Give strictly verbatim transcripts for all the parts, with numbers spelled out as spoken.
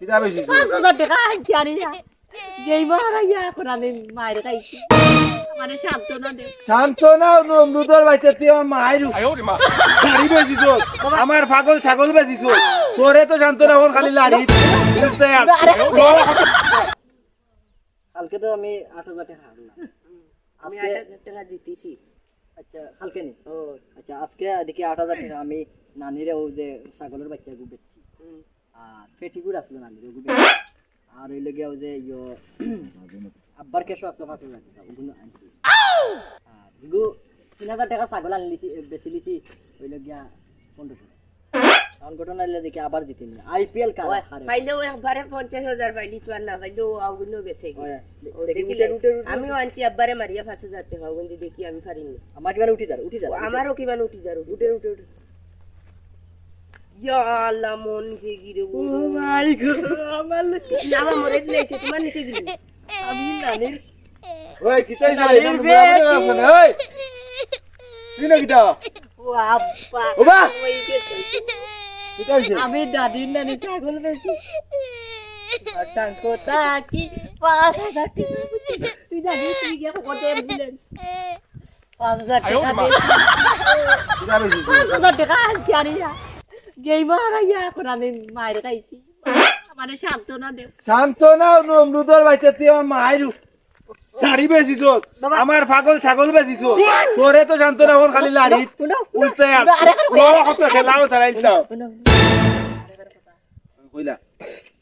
কিতা বেচিছস? পাঁচ হাজার টেকা আনছি আনিয়া। গেইমো হারাইয়া এখন আমি মাইর খাইছি। আমারে সান্ত্বনা দেও। সান্ত্বনা? নমরুদর বাইচ্চা, তুই আমার মাইর। লাড়ি বেচিছস, আমার পাগল ছাগল বেচিছস। তোরে তো সান্ত্বনা অখন খালি লাড়ি। আরে, আরে, কালকে তো আমি আট হাজার টেকা হারলাম। আমি আজকে আট হাজার টেকা জিতিছি। আচ্ছা, কালকে নি? ও। আচ্ছা, আজকে দেখি আট হাজার টেকা আমি নানিরে অউ যে ছাগলর বাইচ্চাগু বেচছি। হুম। আর পেটিগুর আছিল নানিরে অগু বেচছি। আর অইলো গিয়া অউ যে ইয়ো, আব্বার cash অ আছিল পাঁচ হাজার টেকা, অগুন আনছি। আর ইগু তিন হাজার টেকা ছাগল আনলিছি, এ, বেচিলিছি, অইলো গিয়া পনেরোশো। এখন ঘটনা অইলো দেখি আবার জিতে নি। IPL কারা ওই, হারে? পাইলেও একবারে পঞ্চাশ হাজার পাইলি, চুয়ান্ন পাইলেও অগুনও গেছে গি। ওই, ও, দেখি, দেখিলে উঠে, উঠে, উঠে, আমিও আনছি একবারে মারিয়া পাঁচ হাজার টেকা, অগুন দি দেখি আমি পারি নি। আমার কিমান উঠি যার, উঠি যার, ও, উঠি যার। আমারও কিমান উঠি যার, উঠে, উঠে, উঠে। ইয়া আল্লাহ, মন যে গিরে ও। Oh my God, আমার লে-, না, আমার মরে দিলে এসে তোমার নিচে গিলি। আমি নানির ওই, কিতা অইছে রে? নানির ইমান বেটি। মুড়া মুড়া আছে না? ওই! তুই না কিতা? ও আব্বা। ও বা! ওই গেছে। কিতা অইছে? আমি দাদির নানি ছাগল বেচি। আর টাঙ্কো তাকি পাঁচ হাজার টেকা। তুই জানি, তুই গিয়া কত ambulance। পাঁচ হাজার টেকা বেচি। কিতা বেচিছস? পাঁচ হাজার টেকা আনছি আনিয়া। গেইমো হারাইয়া এখন আমি মাইর খাইছি। আমারে সান্ত্বনা দেও। সান্ত্বনা? নমরুদর বাইচ্চা, তুই আমার মাইর। লাড়ি বেচিছস, বাবা। আমার পাগল ছাগল বেচিছস। তোরে তো সান্ত্বনা অখন খালি লাড়ি। হুনো, হুনো, উল্টে আর হুনো, আরেকবার কত খেলাও চালাইছ। হুনো, হুনো। কইলা।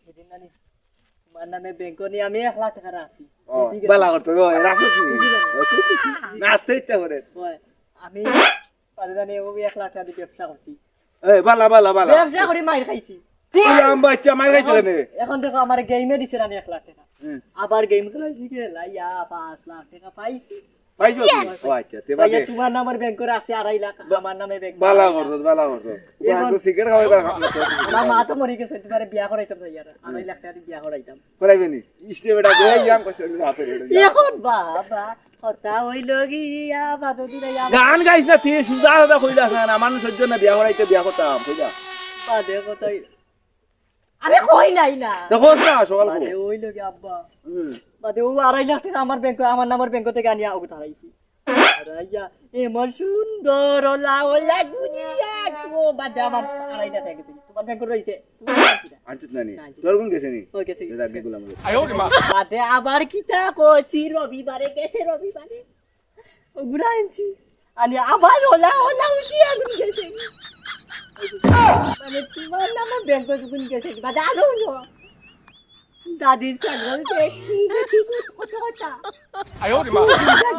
সেদিন নানি, তোমার নামে ব্যাংক নি আমি এক লাখ টেকা রাখছি। ও, ঠিক আছে। বালা করতো গো, রাখছো তুমি। বুঝি না। ও, তুই কিছু নাচতে ইচ্ছা করে। ওই, আমি পারে জানি ও এক লাখ টেকা দিয়া ব্যবসা করছি। এই, বালা, বালা, বালা। ব্যবসা করি মাইর খাইছি। তুই আম বাইচ্চা মাইর খাইতে কেনে? এখন দেখো, আমার গেইমে দিছে নানি এক লাখ টেকা। হুম। আবার গেইম খেলাইছি, খেলাইয়া পাঁচ লাখ টেকা পাইছি। পাইছো তুমি? Yes। ও আচ্ছা, তে ভাইয়া, বাদে। তোমার নামর ব্যাংক করা আছে আড়াই লাখ, আমার নামে ব্যাংক বালা করা আছে। করছো, বালা করছো। এখন তো সিগারেট খাওয়াইবার খাপ না তো। আমার মা তো মরি গেছে, তোমারে বিয়া করাইতাম ভাইয়া, আড়াই লাখ টেকা দিয়া বিয়া করাইতাম। করাইবে নি? ইস্টে বেটা, দে ইয়াম কষ্ট হইলো হাতে বেটা। এখন বাবা, কথা হইল গিয়া, বাদে দিলে ইয়া। গান গাইস না, তুই সুজা সুজা কইলাস না, না, মানুষ সহ্য না, বিয়া করাইতে বিয়া করতাম, কইলা। বাদে কথা হইল। আমি কই নাই না। দেখোস না, সকাল বাদে কো। হইল গিয়া আব্বা। হুম। বাদে ও আড়াই লাখ টেকা আমার ব্যাংক, আমার নামর ব্যাংক থেকে আনিয়া ওকে তাড়াইছি। আড়াইয়া, এমন সুন্দর ওলা ওলা গুজিয়া, ও বাদে আমার আড়াই লাখ টেকা গেছে। তোমার ব্যাংক রইছে। আনছত নানি? না, আনছি। তোর কোন গেছে নি? ওই গেছে। দাদা, আগে গুলাম। বাদে আবার কিতা কইছি, রবিবারে গেছে, রবিবারে। ওগুলা আনছি। আনি আবার ওলা, ওলা উঠি আগুন গেছে। মানে, তোমার নামে ব্যাংক যখন গেছে, বাদে আরো হলো। দাদির ছাগল দেখছি, দেখি কত কথা। আয়ো রে মা।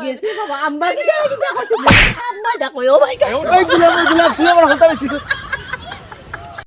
গেছে বাবা, আম্মা কি দেখো, আম্মা দেখো, ও মাই গড। এই গুলাম, গুলাম, তুই আমার হলতা বেশি।